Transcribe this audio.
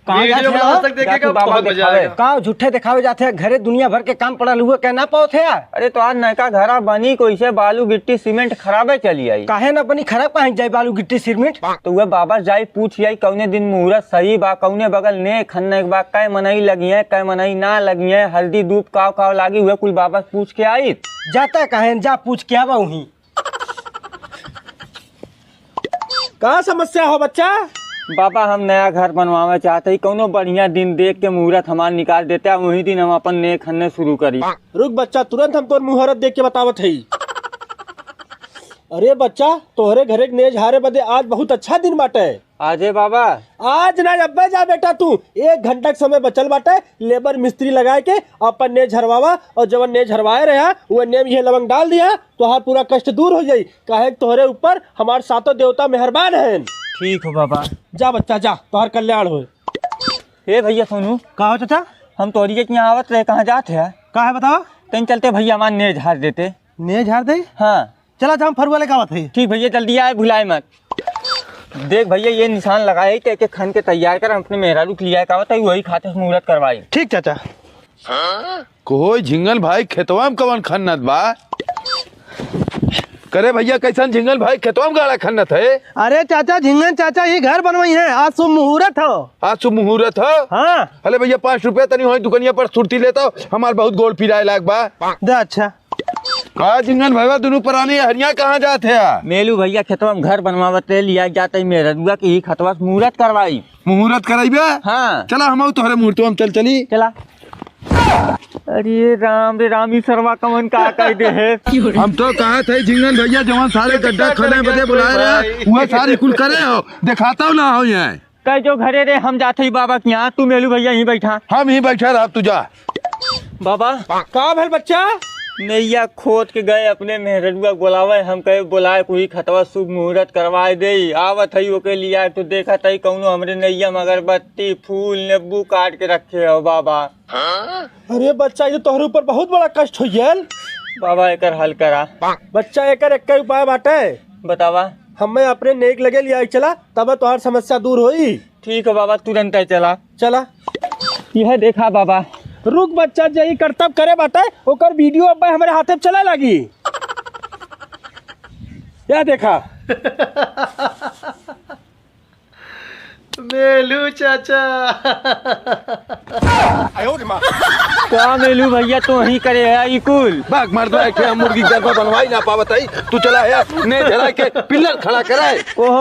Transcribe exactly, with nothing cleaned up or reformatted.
कहाँ जात है? आज तक देखे का बाबा बहुत मजा आएगा। का झूठे देखावे जात है? घरे दुनिया भर के काम पड़ल हुए, कह ना पावत है यार? अरे तो आज नयका घरा बनी, कोई से बालू गिट्टी सीमेंट खराबे चली आई। काहे ना बनी खराब, काहे जाई बालू गिट्टी सीमेंट? तो वह बाबा जाई पूछ आई कौने दिन मुहूर्त सही बा, कौने बगल नेग खन्ने के बा, कै मनई लगी है, कै मनई ना लगी है, हल्दी दूब काव काव लागी, वह कुल बाबा से पूछ के आई। जाता काहे, जा पूछ के आवा वहीं। का समस्या हो बच्चा? बाबा, हम नया घर बनवावे चाहत हई, कौनो बढ़िया दिन देख के मुहूर्त हमार निकाल देते, वही दिन हम अपन नेग खन्ने शुरू करी। रुक बच्चा, तुरंत हम तोर मुहूर्त देख के बतावत हई। अरे बच्चा, तोहरे घरे के नेग झारे बदे आज बहुत अच्छा दिन बाटे। आजे बाबा? आज ना, अब्बे जा बेटा तू, एक घंटा के समय बचल बाटे, लेबर मिस्त्री लगाए के अपन नेग झरवावा और जवन नेग झरवाए रहा, वो नेग में ये लवंग डाल दिया, तोहार पूरा कष्ट दूर हो जाई, काहे कि तोहरे ऊपर हमार सातों देवता मेहरबान हैं। ठीक हो बाबा। जा बच्चा जा, तोहार कल्याण हो। ए भैया सोनू। का हो चाचा? हम तोहरी के यहाँ आवत रहे, कहाँ जात है? का है बतावा? तनी चलते भैया हमार नेग झार देते। नेग झार दे? हाँ। चला जा, हम फरुआ लेके आवत है। ठीक भैया, जल्दी आए, भुलाए मत। देख भैया, ये निशान लगाए तो एक एक खन के तैयार कर, हम अपने मेहरारू के लिए आवत है, वही खाते से मुहूर्त करवाई। ठीक चाचा। कोई झिंगन भाई खेतवा में कवन खन्नत बा? करे भैया, कैसन झिंगन भाई खेतवा में गाड़ा खन्नत है? अरे चाचा, झिंगन चाचा ही घर बनवाई है, आज शुभ मुहूर्त हो। आज शुभ मुहूर्त हो? हाँ। अरे भैया, पाँच रुपया तनी होई दुकनिया पर सुरती लेता, हमार बहुत गोड़ पिराए लाग बा। दे अच्छा। का झिंगन भैया, दुनू परानी हरिया कहाँ जात है? मेलू भैया खेतवा में घर बनवावत रहे, लिया जाते ही मेहररुआ के ही खतवा से मुहूर्त करवाई। मुहूर्त कराइबे? हाँ। चला, हम तोहरे मुहूर्तवा में चल चली। चला। अरे राम रे राम, ई सरवा कवन का कह दे है? हम तो कहा थे झिंगन भैया, जवन सारे गड्ढा खोदे बदे बुलाए रहे, वह सारी कुल करे हो, दिखाता ना हो यहाँ। कह जो घरे रे, हम जात ही बाबा के यहाँ, तू मेलू भैया यहीं बैठा। हम ही बैठा रह, तू जा। बाबा। का भेल बच्चा? नैया खोद के गए अपने मेहररुआ के बोलावे, हम कहे बोलाए कोई खतवा शुभ मुहूर्त करवाए दे। आवत हई ओके लिया तो देखत हई कौनो हमरे नैया में अगरबत्ती, फूल, नींबू काट के रखे हो बाबा। अरे बच्चा, ये तोहरे ऊपर बहुत बड़ा कष्ट हो गयल। बाबा एकर हल करा। बच्चा एकर एक उपाय बाटे। बतावा। हमें अपने नेग लगे लिया चला, तब तोहार समस्या दूर होई। ठीक है बाबा, तुरंत है चला। चला। यह देखा बाबा। रुक बच्चा, जे ई करतब करे बाटे, ओकर वीडियो अब हमरे हाथे में चले लागी। यह देखा। मेलू चाचा। का मेलू भैया, तो ही करे है ई कुल? बाग मार दो, एक हम मुर्गी के घर पर बनवाई ना पावत है। तू चला है, नेग झरा के पिल्लर खड़ा कराए। ओहो